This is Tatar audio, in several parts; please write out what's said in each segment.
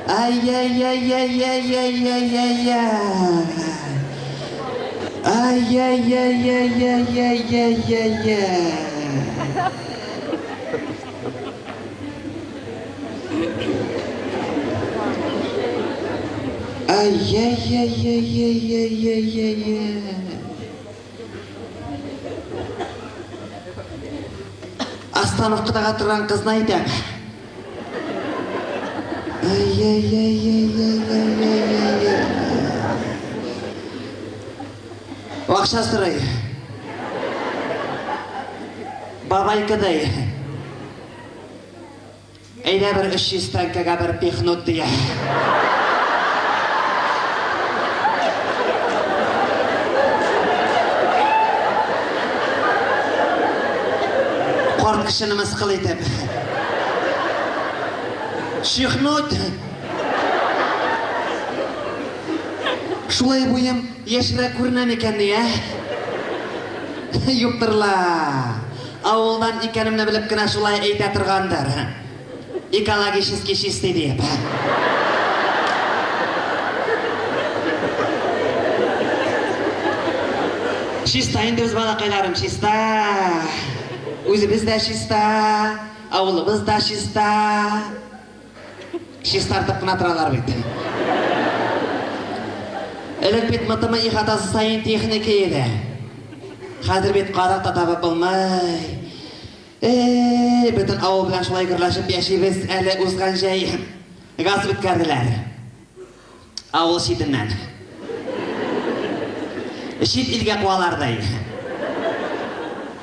Ай-яй-яй-яй-яй-яй-яй-яй. Ай-яй-яй-яй-яй-яй-яй-яй. Ай-яй-яй-яй-яй-яй-яй-яй. Остановкадага торган кызны әйтәм. Ай-яй-яй-яй-яй-яй-яй-яй. Акча сорый. Бабайкадай. Әйдә бер 300 тәңкәгә бер пихнут дия. Карт кешене мыскыл итеп. Чихнуть! Шулай буем яшьрәк күренә микән ни, ә? Юктыр ла. Авылдан икәнемне белеп кенә шулай әйтә торгандыр. Экологически чистый диеп. Чиста инде без, балакайларым, чиста. Үзебез дә чиста, авылыбыз да чиста. Чистартып кына торалар бит. Элек бит МТМ ихатасы саен техника иде. Хәзер бит кадак та табып булмый. Эй, бөтен авыл белән шулай гөрләшеп яшибез әле узган җәй газ үткәрделәр. Авыл читеннән. Чит илгә куалар ди.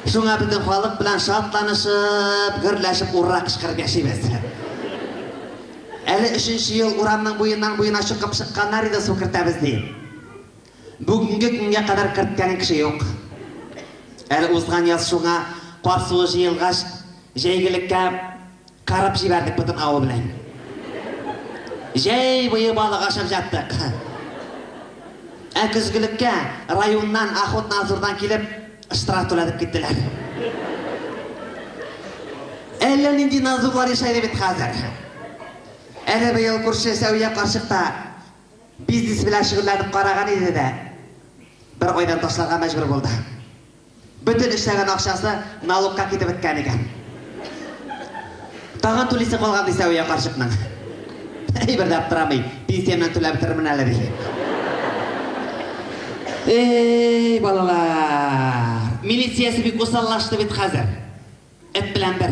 Шуңа бөтен халык белән шатланышып, гөрләшеп ура кычкырып яшибез. Әле өченче ел урамның буеннан буена чокып чыкканнар иде су кертәбез дип. Бүгенге көнгә кадәр керткән кеше юк. Әле узган яз шуңа кар суы җыелгач, җәйгелеккә Карап җибәрдек бөтен авыл белән. Җәй буе балык ашап җаттык. Ә көзгелеккә районнан, охотнадзордан килеп, штраф түләтеп киттеләр. Әллә нинди надзорлар ешайды бит хәзер. Әле быел күрше Сәвия карчык та бизнес белән шөгыльләнеп караган иде дә, бер айдан ташларга мәҗбүр булды. Бөтен эшләгән акчасы налогка китеп беткән икән. Тагын түлисе калган ди Сәвия карчыкның. Әй, бер дә аптырамый, пенсиямнән түләп бетерермен әле, ди. Эй, балалар! Милициясе бик усаллашты бит хәзер. Эт белән бер.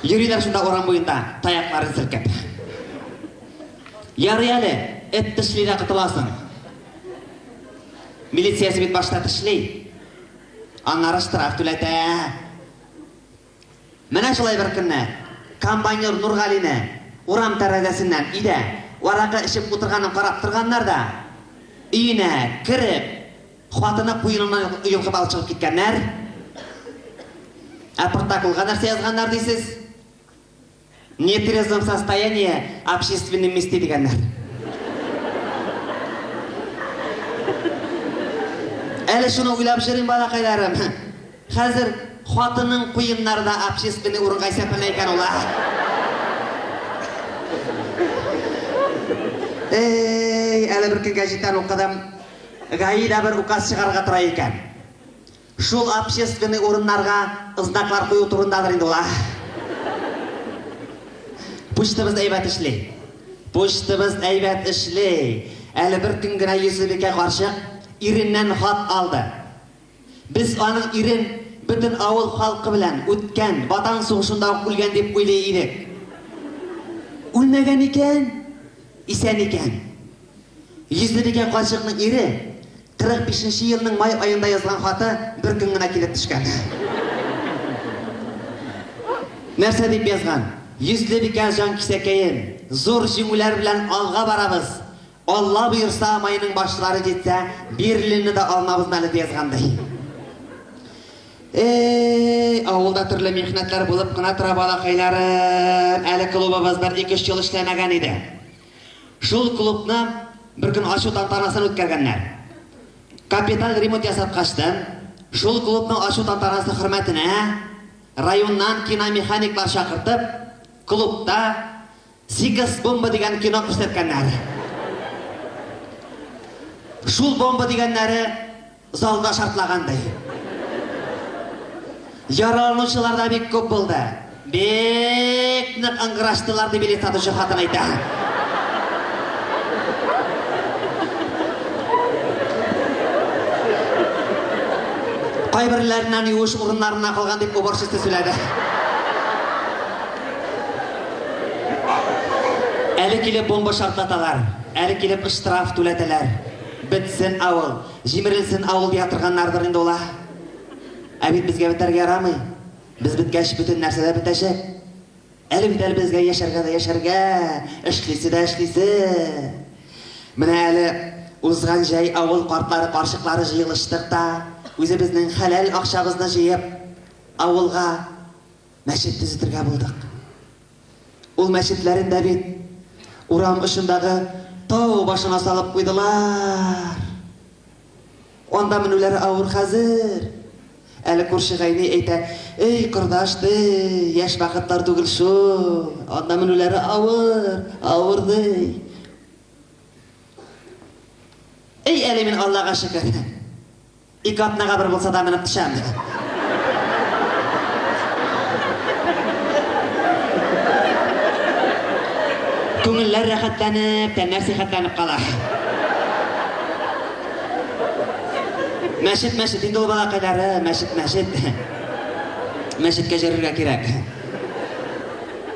Йөриләр шунда урам буенда, таякларын селкеп. Ярый әле, эт тешли дә котыласың. Милициясе бит башта тешли, аннары штраф түләтә. Менә шулай бер көнне комбайнер Нургалине урам тәрәзәсеннән өйдә аракы эчеп утырганын карап торганнар да, өенә кереп, хатыны куеныннан йолкып алып чыгып киткәннәр. Ә протоколга нәрсә язганнар дисез? Нетрезвом состоянии общественном месте дигәннәр. Әле шуны уйлап йөрим, балакайларым. Хәзер хатының куеннары да общественный урынга исәпләнә икән ул, ә? Эй, әле бер көн гәҗиттән укыдым. ГАИ да бер указ чыгарырга тора икән. Шул общественный урыннарга знаклар кую турындадыр инде ул, а? Почтабыз әйбәт эшли. Почтабыз әйбәт эшли. Әле бер көн генә Йөзлебикә карчык иреннән хат алды. Без аның ирен бөтен авыл халкы белән үткән Ватан сугышында ук үлгән дип уйлый идек. Үлмәгән икән, исән икән. Йөзлебикә карчыкның ире 45 нче елның май аенда язган хаты бер көн генә килеп төшкән. Нәрсә дип язган? Йөзлебикә җанкисәкәем, зур җиңүләр белән алга барабыз. Алла боерса, майның башлары җитсә, Берлинны да алмабызмы әле, дип язган, ди. Эй, авылда төрле михнәтләр булып кына тора, балакайларым. Әле клубыбыз бер ике-өч ел эшләмәгән иде. Шул клубны бер көн ачу тантанасын үткәргәннәр. Капиталь ремонт ясаткачтын, шул клубны ачу тантанасы хөрмәтенә районнан киномеханиклар чакыртып, клубта Сигез бомба дигән кино күрсәткәннәр. Шул бомба дигәннәре залда шартлаган, ди. Яраланучылар да бик күп булды. Бик нык ыңгыраштылар, ди билет сатучы хатын әйтә. Кайберләреннән юеш урыннарына калган, дип уборщица сөйләде. Әле килеп бомба шартлаталар, әле килеп штраф түләтәләр. Бетсен авыл, җимерелсен авыл дия торганнардыр инде ул. Ә бит безгә бетәргә ярамый. Без беткәч, бөтен нәрсә дә бетәчәк. Әле бит әле безгә яшәргә дә яшәргә, эшлисе дә эшлисе. Менә әле узган җәй авыл картлары, карчыклары җыелыштык та, үзебезнең хәләл акчабызны җыеп, авылга мәчет төзетергә булдык. Ул мәчетләрен дә бит урам очындагы тау башына салып куйдылар. Анда менүләре авыр хәзер. Әле күрше Гайни әйтә, Эй, кордаш, ди, яшь вакытлар түгел шул, анда менүләре авыр, авыр, ди. Эй, әле мин Аллага шөкер. Ике атнага бер булса да менеп төшәм. Күңелләр рәхәтләнеп, тәннәр сихәтләнеп кала. Мәчет, мәчет, инде ул балакайлары, мәчет, мәчет. Мәчеткә йөрергә кирәк.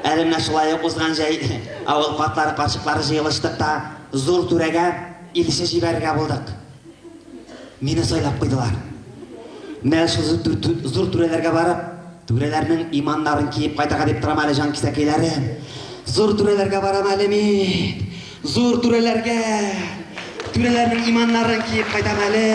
Әле менә шулай ук узган җәй авыл картлары, карчыклары җыелыштык та, зур түрәгә илче җибәрергә булдык. Мине сайлап куйдылар. Менә шул зур түрәләргә барып, түрәләрнең иманнарын киеп кайтырга дип торам әле, җанкисәкәйләрем. Зур түрәләргә барам әле мин. Зур түрәләргә. Түрәләрнең иманнарын киеп кайтам әле.